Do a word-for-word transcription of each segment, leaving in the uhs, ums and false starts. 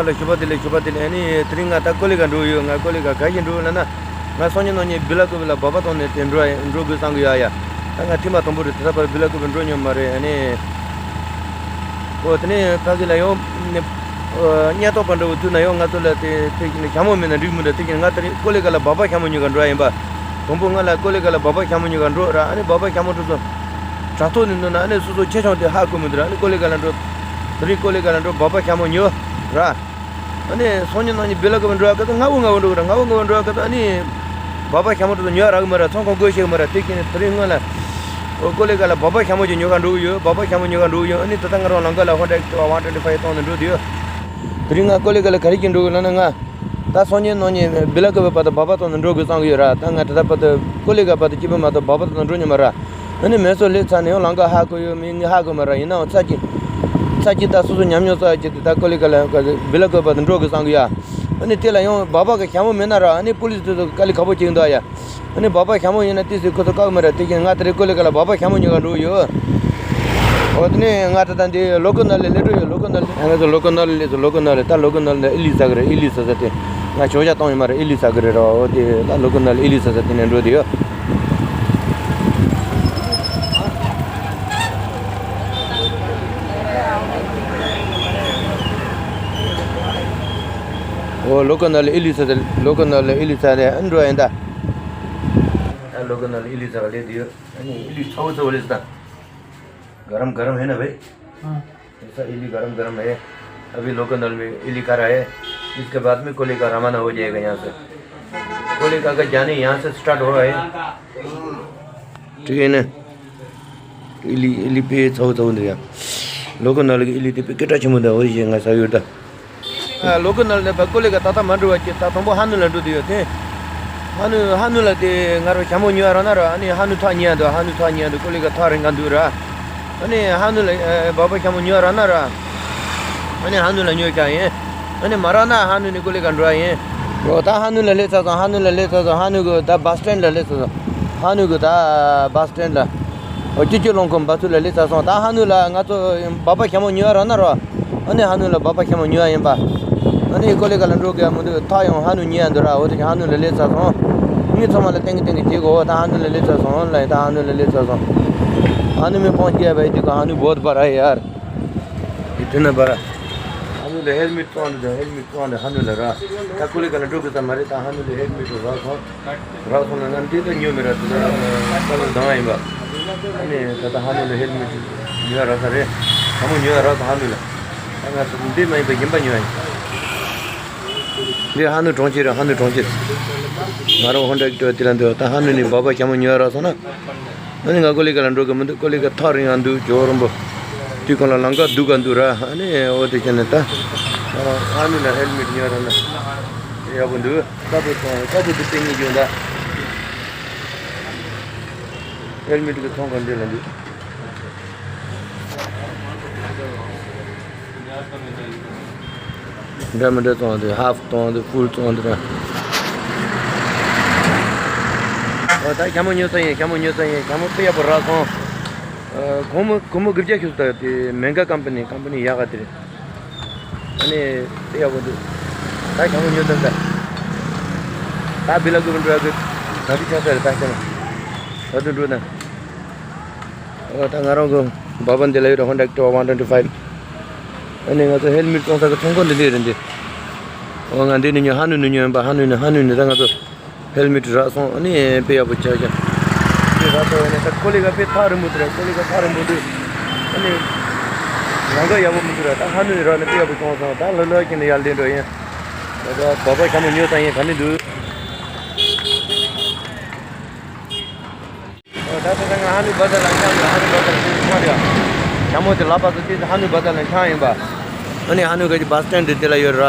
ལ་ཞུ་བ་དེ་ལས་ཞུ་བ་དེ་ལས། ཨ་ནི་དེ་རིང་ང་ད་ཀོ་ལི་ག་འགྲོ་ཡོད། ང་ཀོ་ལི་ག་ག་ཞིག་འགྲོ་ལབ་ན། ང་སང་ཉིན་གནངས་ཉིན་བི་ལ་ཀུ་བི་ལ་སྦག་སྦག་བཏང་ནས་དེ་འགྲོ་ཡ་འགྲོ་དགོས་བསམ་གི་ཡོད་ཡ། ད་ང་ཐེངས་མ་དང་པོ་རེད། དེ་ད་བར་བི་ལ་ཀུ་བི་འགྲོ་མྱོང་མ་རེད། ཨ་ནི། ཨོ་དེ་ནས་ཕ་གི་ལ་ཡང་ནི་ཨོ་སྙད་ཐོག་པ་འདྲ་བོ་དུས་ན་ཡང་ང་ཚོ་ལ་དེ་དེ་བཞིན་ཞྭ་མོ་མེད་ན་འགྲིག་མི་འདུག་དེ་བཞིན་ང་དེ་རིང་ཀོ་ལི་ག་ལ་སྦག་སྦག་ཞྭ་མོ་ཉོ་ག་འགྲོ་ཡ་ཡིན་པ། དང་པོ་ང་ལ་ཀོ་ལི་ག་ལ་སྦག་སྦག་ཞྭ་མོ་ཉོ་ག་འགྲོ་ར། ཨ་ནི་སྦག་སྦག་ཞྭ་མོ་འགྲོ་སོང་། དྲ་ཐོག་ནས་འདུག་ན་ཨ་ནི་སོ་སོ་ཆེ་ཆུང་དེ་ཧ་གོ་མི་འདུག་ར། ཨ་ནི་ཀོ་ལི་ག་ལ་འགྲོ། དེ་རིང་ཀོ་ལི་ག་ལ་འགྲོ་སྦག་སྦག་ཞྭ་མོ་ཉོ་ར། ཨ་ནི་སང་ཉིན་གནངས་ཉིན་བི་ལ་ཀུ་བི་འགྲོ་ཡ་ག་ཚོད་སྔ་བོ་སྔ་བོ་འགྲོ་གི་ར། སྔ་བོ་སྔ་བོ་འགྲོ་ཡ་ག་ཚོད་ཨ་ནི་སྦག་སྦག་ཞྭ་མོ་འགྲོ་སོང་ཉོ་ཡ་རག་གི་མ་ར། ཚོང་ཁང་བཀོལ་ཤེས་གི་མ་ར། དེ་བཞིན་དེ་རིང་སྔོན་ལ་ཨོ་ཀོ་ལི་ག་ལ་སྦག་སྦག་ཞྭ་མོ་ཅིག་ཉོ་ག་འགྲོ་གི་ཡོད། སྦག་སྦག་ཞྭ་མོ་ཉོ་ག་འགྲོ་གི་ཡོད། ཨ་ནི་ད་ལྟ་ང་རང་ལམ་ཁ་ལ་ཧོན་ཌ་ཨེག་ཊི་ཝ་ཝན་ཊུ་ཝེན་ཊི་ཕའིབ་བཏང་ནས་འགྲོ་དུས་ཡོད། དེ་རིང་ང་ཀོ་ལི་ག་ལ་ག་རེ་བྱས་འགྲོ་གི་ལབ་ན། ང་ད་སང་ཉིན་གནངས་ཉིན་བི་ལ་ཀུ་བི་བར་དུ་སྦག་སྦག་བཏང་ནས་འགྲོ་དགོས་བསམ་གི་ཡོད་ར། ད་ང་ད་ལྟ་བར་དུ་ཀོ་ལི་ག་བར་དུ་སྐྱིད་པོ་མ་གཏོགས་སྦག་སྦག་བཏང་ནས་འགྲོ་མྱོང་མ་ར། ཨ་ནི་མེ་སོར་སླེབས་ཚར་ནས་ཡང་ལམ་ཁ་ཧ་གོ་ཡོད་མེད་ངས་ཧ་གོ་མ་ར། ཡིན་ནའང་ཚ་གྱིས་ཚ་གྱིས་ད་སོ་སོ་ཉམས་མྱོང་ཚ་གྱིས་དེ་ད་ཀོ་ལི་ག་ལ་བི་ལ་ཀུ་བི་བར་དུ་འགྲོ་དགོས་བསམ་གི་ཡ། ཨ་ནི་དེ་ལ་ཡང་སྦག་སྦག་གི་ཞྭ་མོ་མེད་ན་ར། ཨ་ནི་པུ་ལི་སི་དེ་ཚོ་དཀའ་ལས་ཁག་པོ་བྱེད་ཀྱི་འདུག་ཡ། ཨ་ནི་སྦག་སྦག་ཞྭ་མོ་ཡིན་ན་ཏོག་ཙམ་ཁོ་ཚོ་བཀག་མི་ར། དེ་བཞིན་ང་དེ་རིང་ཀོ་ལི་ག་ལ་སྦག་སྦག་ཞྭ་མོ་ཉོ་ག་འགྲོ་ཡོད། འོ་དེ་ནས་ང་ད་ལྟ་འདི་ལོ་ཀོ་ནལ་ལ་སླེབས་འགྲོ་ཡོད། ལོ་ཀོ་ནལ་ལ་ང་ཚོ་ལོ་ཀོ་ནལ་ལ་སླེབས་སོང་། ལོ་ཀོ་ནལ་ལ་ད་ལོ་ཀོ་ནལ་ལ་ཨི་ལི་ཟ་གི་རེད། ཨི་ལི་ཟ་ཟ་དེ་ང་ཞོགས་ཇ་བཏང་ཡོད་མ་རེད། ཨི་ལི་ཟ་གི་རེད་ར། འོ་དེ་ད་ལོ་ཀོ་ནལ་ལ་ཨི་ལི་ཟ་ཟ་དེ་ནས་འགྲོ་དེ་ཡོད། འོ་ལོ་ཀོ་ནལ་ལ་ཨི་ལི་ཟ་ཟ། ལོ་ཀོ་ནལ་ལ་ཨི་ལི་ཟ་ཟ་འགྲོ་ཡིན་ད། ད་ལོ་ཀོ་ནལ་ལ་ཨི་ལི་ཟ་ག་སླེབས་དེ་ཡོད། ཨ་ནི་ཨི་ལི་ཚ་བོ་ཚ་བོ་སླེབས་སོང་ད། गरम गरम है ना भाई? हाँ। ऐसा इडली गरम गरम है। अभी लोकल नल में इडली खा रहा है। इसके बाद में कोले का रवाना हो जाएगा यहाँ से। कोले का का जाने यहाँ से स्टार्ट हो रहा है। ठीक है ना? इडली इडली पे छौ छौ दिया। लोकल नल की इडली पे कितना चमचा हो ये ना सागर दा। ལོ་ཀོ་ནལ་ནས་ཕར་ཀོ་ལི་ག་ཏག་ཏག་མ་འགྲོ་བ་ཅིག་ད་དང་པོ་ཧ་ནུ་ལ་འགྲོ་དུས་ཡོད་དེ། ཧ་ནུ་ཧ་ནུ་ལ་དེ་ང་རང་ཞྭ་མོ་ཉོ་ཡ་རག་ན་ར། ཨ་ནི་ཧ་ནུ་ཐག་ཉེ་ཡ་འདུག་ཧ་ནུ་ཐག་ཉེ་ཡ་འདུག་ཀོ་ལི་ག་ཐག་རིང་ག་འདུག་ར། ཨ་ནི་ཧ་ནུ་ལ་སྦག་སྦག་ཞྭ་མོ་ཉོ་ཡ་རག་ན་ར། ཨ་ནི་ཧ་ནུ་ལ་ཉོ་ཡ་ཡིན། ཨ་ནི་མ་རག་ན་ཧ་ནུ་ནས་ཀོ་ལི་ག་འགྲོ་ཡ་ཡིན། འོ་ད་ཧ་ནུ་ལ་སླེབས་ཚར་སོང་། ཧ་ནུ་ལ་སླེབས་ཚར་སོང་། ཧ་ནུ་གི་ད་བཱ་སི་ཊེན་ལ་སླེབས་ཚར་སོང་། ཧ་ནུ་གི་ད་བཱ་སི་ཊེན་ལ། ཨོ་ཅི་ཅི་ལོང་ཁོམ་བ་ཚུ་ལ་ལི་ཚ་སོང་། ད་ཧ་ནུ་ལ་ང་ཚོ་སྦག་སྦག་ཞྭ་མོ་ཉོ་ཡ་རག་ན་རོ། ཨ་ནི་ཧ་ནུ་ལ་སྦག་སྦག་ཞྭ་མོ་ཉོ་ཡ་ཡིན་པ། ཨ་ནི་ཀོ་ལི་ག་ལ་འགྲོ་གི་ཡ་མི་འདུག་ཐག་ཡང་ཧ་ནུ་ཉེ་ཡ་འདུག་ར། འོ་དེ་ཧ་ནུ་ལ་ལི་ཚ་སོང་། ངས་ཚང་མ་ལ་ཏེང་གི་ཏེང་གི་བྱེད་གོ་ད་ཧ་ནུ་ལ་ལི་ཚ་སོང་ལ་ད་ཧ་ནུ་ལ་ལི་ཚ་སོང་། ཧ་ནུ་མི་ཕོང་སྐྱེ་བ་ཡི་དུས་ག་ཧ་ནུ་བོད་པ་ར་ཡ་ཡར། ཡི་དུས་ན་པ་ར། ཧ་ནུ་ལ་ཧེལ་མེད་བཙོང་འདུག་ཧེལ་མེད་བཙོང་འདུག་ཧ་ནུ་ལ་ར། ད་ཀོ་ལི་ག་ལ་འགྲོ་གི་ས་མ་རེད། ད་ཧ་ནུ་ལ་ཧེལ་མེད་རག་སོང་། རག་སོང་ན་ང་འདི་ལྟ་ཉོ་མི་རག་དེ་ལྟ་ལྟ་ལ་སྡང་ཡིན་པ། ཨ་ནི་ད་ལྟ་ཧ་ནུ་ལ་ཧེལ་མེད་ཉོ་ཡ་རག་ས་རེད། ཞྭ་མོ་ཉོ་ཡ་རག་སོང་ཧ་ནུ་ལ། ད་ང་ཚོ་འདི་མ་ཡིན་པ་གཞན་པ་ཉོ་ཡ་ཡིན། འདི་ཧ་ནུ་གྲོང་ཁྱེར་རེད། ཧ་ནུ་གྲོང་ཁྱེར། ང་རང་ཧོན་ཌ་ཀི་ཊོ་དེ་ལ་འདུག་ད་ཧ་ནུ་ནས་སྦག་སྦག་ཞྭ་མོ་ཉོ་ཡ་རག་སོང་ན། ཨ་ནི་ང་ཀོ་ལི་ག་ལ་འགྲོ་གི་མི་འདུག་ཀོ་ལི་ག་ཐག་རིང་ཡང་འདུག་ཇོ་རོམ་པོ། དུས་གང་ལ་ལམ་ཁ་སྡུག་ག་འདུག་ར། ཨ་ནི་འོ་དེ་བྱས་ནས་ད། ཨ་ནི་ལ་ཧེལ་མེད་ཉོ་ར་ན། ཡག་པོ་འདུག་དཀར་པོ་ཚོང་དཀར་པོ་འདུག་དེ་གཉིས་ཡོད་ད། ཧེལ་མེད་ཀྱི་ཚོང་ཁང་འདི་ལ་འདུག་འདྲ་མི་འདྲ་བཙོང་འདུག་ཧཱབ་བཙོང་འདུག་ཧྥུལ་བཙོང་འདུག་ར། ཨོ་ད་ཞྭ་མོ་ཉོ་ས་ཡིན། ཞྭ་མོ་ཉོ་ས་ཡིན། ཞྭ་མོ་དཔེ་ཡག་པོ་རག་སོང་། ཨ་སྒོར་མོ་སྒོར་མོ་དགུ་བརྒྱ་ཞུ་ས་དེ་མེ་ག་ཀམ་པ་ནི་ཀམ་པ་ནི་ཡག་ག་དེ་རེད། ཨ་ནི་དཔེ་ཡག་པོ་འདུག་ད་ཞྭ་མོ་ཉོ་ཐུབ་ད། ད་བི་ལ་ཀུ་བི་འགྲོ་ཡག་གི་ག་དུས་ཆགས་ས་རེད་ད་ཞྭ་མོ། ད་དུང་འགྲོ་ན། ཨོ་ད་ང་རང་གི་སྦག་སྦག་འདི་ལ་ཡོད་ར་ཧོན་ཌ་ཀི་ཊོ་ཝན་ཊུ་ཝེན་ཊི་ཕའིབ། ཨ་ནི་ང་ཚོ་ཧེལ་མེད་བཙོང་ས་གི་ཚོང་ཁང་འདི་འདི་རེད་འདི། ཨོ་ང་འདི་ནས་ཉོ་ཧ་ནུ་ནས་ཉོ་ཡིན་པ། ཧ་ནུ་ནས་ཧ་ནུ་ནས་ད་ང་ཚོ་ཧེལ་མེད་རག་སོང་། ཨ་ནི་དཔེ་ཡག་པོ་ཆགས་ཀྱང་། དཔེ་རག་སོང་། ཨ་ནི་ད་ཀོ་ལི་ག་དཔེ་ཐག་རིང་པོ་འདུག་ར། ཀོ་ལི་ག་ཐག་རིང་པོ་འདུག་ཨ་ནི་ལམ་ཁ་ཡག་པོ་མི་འདུག་ར། ད་ཧ་ནུ་ནས་རག་ན་དཔེ་ཡག་པོ་བྱུང་སོང་། ད་ལྷོད་ལྷོད་བྱས་ནས་ཡར་སླེབས་འགྲོ་ཡིན། ད་ད་སྦག་སྦག་ཞྭ་མོ་ཉོ་ས་ཡིན་ག་ནས་འདུག་ད་ད་ད་ང་ཧ་ནུ་བ་ཛར་ལ་འཁྱམས་ཡོད། ཧ་ནུ་བ་ཛར་ལ་འཁྱམས་ཡོད། ཞྭ་མོ་དེ་ལག་པ་སུ་དེ་ཧ་ནུ་བ་ཛར་ལ་འཁྱམས་ཡིན་པ། ཨ་ནི་ཧ་ནུ་ག་གི་བཱ་སི་ཊེན་ཌི་དེ་ལ་ཡོད་ར།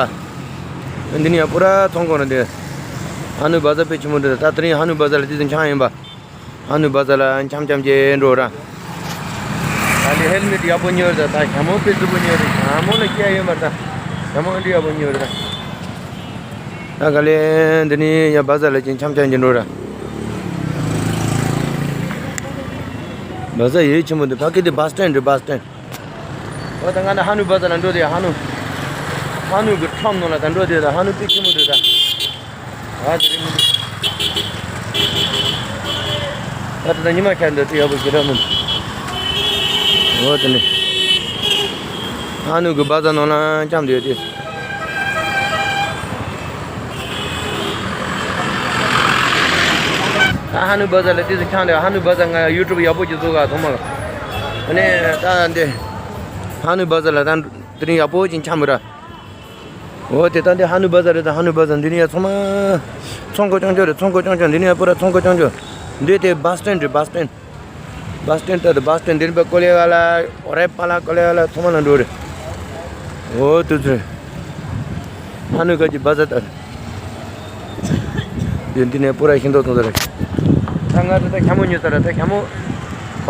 འདི་ནི་ཡང་པུ་ར་ཚོང་ཁང་རེད་འདི། ཧ་ནུ་བ་ཛར་དཔེ་ཆེན་མོ་འདི་རེད། ད་དེ་རིང་ཧ་ནུ་བ་ཛར་ལ་དེ་ཚོ་འཁྱམས་ཡིན་པ། ཧ་ནུ་བ་ཛར་ལ་འཁྱམས་འཁྱམས་བྱས་འགྲོ་ར། ད་ལི་ཧེལ་མེད་ཡག་པོ་ཉོས་རེད། ད་ཞྭ་མོ་དཔེ་རྫིག་པོ་ཉོས་རེད། ཞྭ་མོ་ལ་སྐྱེ་ཡོད་མ་རེད། ད་ཞྭ་མོ་འདི་ཡག་པོ་ཉོས་རེད་ད། ད་ག་ལེ་འདི་ནི་ཡ་བ་ཛར་ལ་ཅིག་འཁྱམས་འཁྱམས་ཀྱི་འགྲོ་ར། བ་ཛར་ཡེ་ཆེན་པོ་འདི་ཕ་གི་འདི་བཱ་སི་ཊེན་ཌི་རེད། བཱ་སི་ཊེན་ཌི། འོ་ད་ང་ད་ཧ་ནུ་བ་ཛར་ལ་འགྲོ་དེ་ཧ་ནུ། ཧ་ནུ་གི་ཁྲོམ་ནང་ལ་ད་འགྲོ་དེ་ད་ཧ་ནུ་དཔེ་ཆེན་པོ་འདུག་ད། ཨ་དེ་རིང་ད་ད་ད་ཉི་མ་ཁ་འདི་དེ་ཡག་པོ་ཞེ་དྲག་མི་འདུག་འོ་དེ་ནི་ཧ་ནུ་གི་བ་ཛར་ནང་ལ་འཁྱམས་བསྡད་ཡོད་དེ། ད་ཧ་ནུ་བ་ཛར་ལ་དེ་ཚོ་འཁྱམས་བསྡད། ཧ་ནུ་བ་ཛར་ང་ཡུ་ཊུབ་ཡག་པོ་ཅིག་བཟོ་ག་ཐོག་མ་ལ། ཨ་ནི་ད་འདི་ཧ་ནུ་བ་ཛར་ལ་ད་དེ་རིང་ཡག་པོ་ཅིག་འཁྱམས་ར། འོ་དེ་ད་འདི་ཧ་ནུ་བ་ཛར་རེད། ད་ཧ་ནུ་བ་ཛར་འདི་ནི་ཡ་ཚང་མ་ཚོང་ཁང་རྐྱང་རྐྱང་རེད། ཚོང་ཁང་རྐྱང་རྐྱང་འདི་ནི་ཡ་པུ་ར་ཚོང་ཁང་རྐྱང་རྐྱང་། འདི་དེ་བ་སི་ཊན་རེད། བ་སི་ཊན། བ་སི་ཊན་ད་དེ་བ་སི་ཊན་འདི་ནི་པ་ཀོ་ལེ་ག་ལ་ཨོ་རེ་པ་ལ་ཀོ་ལེ་ག་ལ་ཚང་མ་ལ་འགྲོ་རེད། འོ་དུ་ཚོད། ཧ་ནུ་ག་གི་བ་ཛར་ད། འདི་འདི་ནས་པུ་ར་ཤིང་ཏོག་ཚོང་ས་རེད། ད་ང་ད་ལྟ་ཞྭ་མོ་ཉོས་ཚར་ར། ད་ཞྭ་མོ་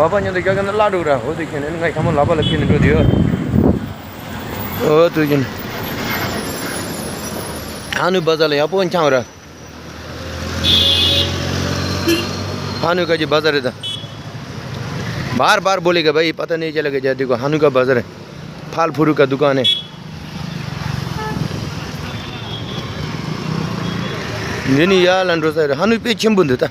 བ་པ་ཉོ་ད་རྒྱ་ག་ན་བརླག་འགྲོ་ར། འོ་དེ་ཁྱེད་ནས་ང་ཞྭ་མོ་ལག་པ་ལ་ཁྱེར་ནས་འགྲོ་དུས། འོ་དུ་ཡིན། ཧ་ནུ་བ་ཛར་ལ་ཡག་པོ་འཁྱམས་ར། ཧ་ནུ་ག་གི་བ་ཛར་རེད་ད། बार बार बोलेगा भाई, पता नहीं चलेगा जल्दी को। ཧ་ནུ་ག་བ་ཛར་རེད། फल फ्रूट का दुकान है। འདི་ནི་ཡར་ལ་འགྲོ་ས་རེད། ཧ་ནུ་དཔེ་ཆེན་པོ་འདུག་ད།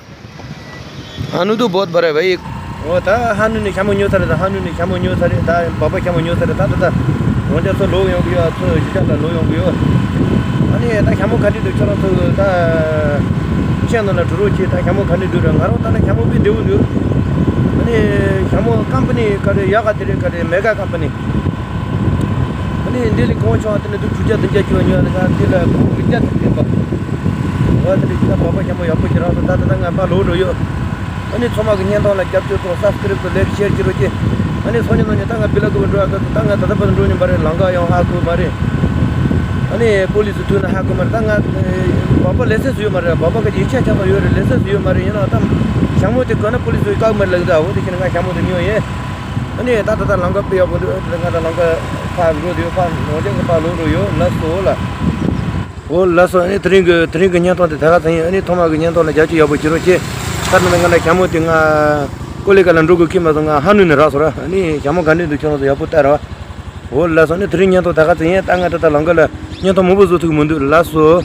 ཧ་ནུ་དུ་བོད་བར་བའི། འོ་ད་ཧ་ནུ་ནས་ཞྭ་མོ་ཉོས་ཚར་རེད། ད་ཧ་ནུ་ནས་ཞྭ་མོ་ཉོས་ཚར་རེད། ད་བ་པ་ཞྭ་མོ་ཉོས་ཚར་རེད། ད་ད་ད་འོན་ཀྱང་ཚོ་ལོག་ཡོང་གི་ཡོད། ཚོ་གཞིས་ཆགས་ལ་ལོག་ཡོང་གི་ཡོད། ཨ་ནི་ད་ཞྭ་མོ་ག་འདྲ་འདུག་ཁྱོད་རང་ཚོ་ད་ཤེས་ནང་ལ་འགྲོ་རོགས་བྱེད། ད་ཞྭ་མོ་ག་འདྲ་འདུག་ར། ང་རང་ད་ནི་ཞྭ་མོ་དཔེ་བདེ་བོ་འདུག་ཨ་ནི་ཞྭ་མོ་ཀམ་པ་ནི་ག་རེ་ཡག་ག་དེ་རེད། ག་རེ་མེ་ག་ཀམ་པ་ནི། ཨ་ནི་འདི་ལས་གོང་ཆུང་བ་དེ་ནི་འདུག་དྲུག་བརྒྱ་བདུན་བརྒྱ་བཅུ་ཉོས་ནི་ང་འདི་ལ་གོང་བདུན་བརྒྱ་ཙམ་ལེན་པ། ང་དེ་ནི་ད་བ་པ་ཞྭ་མོ་ཡག་པོ་ཞིག་རག་སོང་། ད་ད་ད་ང་ཕར་ལོག་འགྲོ་ཡོད། ཨ་ནི་ཚང་མ་གི་བརྙན་ཐུང་ལ་རྒྱབ་སྐྱོར་དང་སབ་སི་ཀ་རེབ་དང་ལའིཀ་ཤེར་བྱེད་རོགས་གྱིས། ཨ་ནི་སང་ཉིན་གནངས་ཉིན་ད་ང་བི་ལ་གི་འགྲོ་ཡག་གི། ད་ང་ད་ལྟ་བར་འགྲོ་ཉིན་པ་རེད། ལམ་ཁ་ཡང་ཧ་གོ་མ་རེད། ཨ་ནི་པོ་ལི་སི་ཐུག་ན་ཧ་གོ་མ་རེད། ད་ང་བ་པ་ལེ་སན་སི་ཡོད་མ་རེད། བ་པ་གི་ཡིག་ཆ་ཆ་ཚང་ཡོད་རེད། ལེ་སན་སི་ཡོད་མ་རེད། ཡིན་ནའང་ད་ཞྭ་མོ་དེ་གོན་ན་པོ་ལི་སི་བཀག་མ་རེད་ལབ་གི་འདུག་འོ་དེ་ཁྱེད་ནི་ང་ཞྭ་མོ་དེ་ཉོས་ཡིན། ཨ་ནི་ད་ད་ལྟ་ལམ་ཁ་དཔེ་ཡག་པོ་འདུག་ཨ་ནི་ད་ང་ད་ལམ་ཁ་ཕར་འགྲོ་དུས་ཕར་ནང་ཆེན་གི་ཕར་ལོག་འགྲོ་ཡོད། ལགས་སོ་ལགས། འོ་ལགས་སོ། ཨ་ནི་དེ་རིང་གི་དེ་རིང་གི་བརྙན་ཐུང་དེ་ད་ག་ཚོད་ཡིན། ཨ་ནི་ཐོག་མ་གི་བརྙན་ཐུང་ལ་རྒྱབ་སྐྱོར་ཡག་པོ་བྱེད་རོགས་བྱེད། ད་ནི་ང་ལ་ཞྭ་མོ་དེ་ང་ཀོ་ལི་ག་ལ་འགྲོ་དགོས་ཁྱི་མ་སོང་། ང་ཧ་ནུ་ནས་རག་སོང་ར། ཨ་ནི་ཞྭ་མོ་ག་འདྲ་འདུག་ཁྱོད་རང་ཚོ་ཡག་པོ་ལྟ་ར། འོ་ལགས་སོ། ཨ་ནི་དེ་རིང་བརྙན་ཐུང་ད་ག་ཚོད་ཡིན། ད་ང་ད་ལྟ་ལམ་ཁ་ལ་བརྙན་ཐུང་མང་པོ་བཟོ་ཐུབ་ཀྱི་མི་འདུག་ལགས་སོ།